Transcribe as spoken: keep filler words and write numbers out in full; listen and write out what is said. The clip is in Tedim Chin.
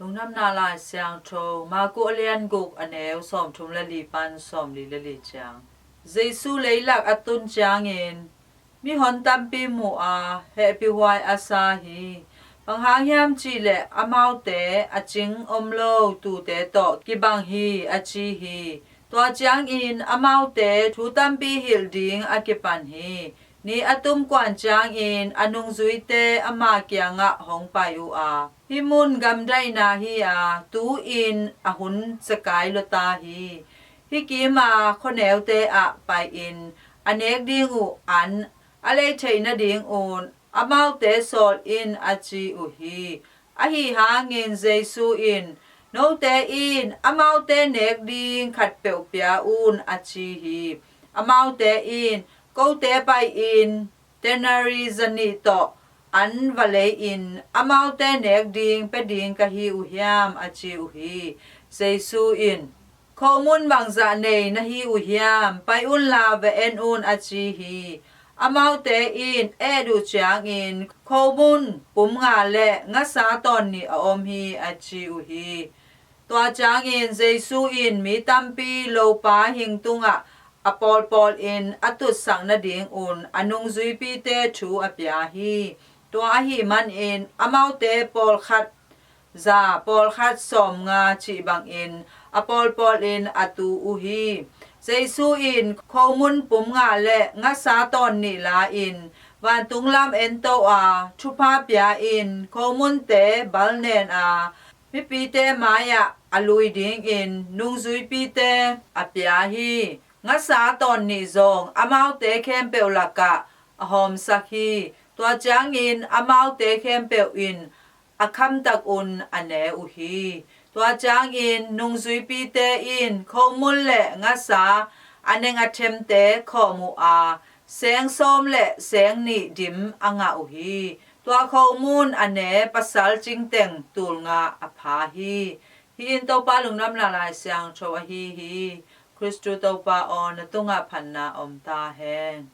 Lungdamna Lai Siangtho Marku a lian guk, a neu sawmthum le li pan sawmli le li ciang. Jesu leilak a tun ciangin mihon tampi mu a, hehpihhuai a sa hi. Bang hang hiam cih leh amaute a cing om lo tuute tawh kibang hi, a ci hi. Tua ciangin amaute thu tampi hilh ding a kipan hi. Ni a tum kuan ciangin a nungzuite ama kiangah hong pai uh a, "Hih mun gamdaihna hi a, tu-in a hun cikai lua ta hi. Hih kima khuaneute ah pai-in a nek ding uh an a lei theih nadingun amaute sawl in," a ci uh hi. Ahi hangin Jesu in, "Note in amaute nek ding khatpeuh pia un," a ci hi. Amaute in, "Kote pai-in denari zanih tawh an va lei-in amaute nek ding pia ding ka hi uh hiam?" a ci uh hi. Jesu in, "Khomun bangzah nei na hi uh hiam? Pai unla va en un," a ci hi. Amaute in, "Et uh ciangin khomun pum nga le ngasa tawn nih a om hi," a ci uh hi. Tua ciangin Jesu in mi tampi lopa hing tungah a pawlpawl in a tutsak nadingun a nungzuipite thu a pia hi. Tua ahih manin amaute pawlkhat za, pawlkhat sawmnga cih bangin a pawlpawl in a tu uh hi. Jesu in khomun pum nga le ngasa tawn nih la-in vantung lam ento a, thupha pia-in khomunte balnen a, mipite mai-ah a lui dingin nungzuipite a pia hi. Ngasa tawn nih zong amaute khempeuh lakah a hawmsak hi. Tua ciangin amaute khempeuh in a khamtakun a ne uh hi. Tua ciangin nungzuipite in khomun le ngasa a neng a themte khawm uh a, seng sawm le seng nih dim a ngah uh hi. Tua khomun a ne pasal cingteng tulnga a pha hi. Hih in Topa Lungdamna Lai Siangtho ahi hi. Khristu Topa aw, na tungah phatna om ta hen.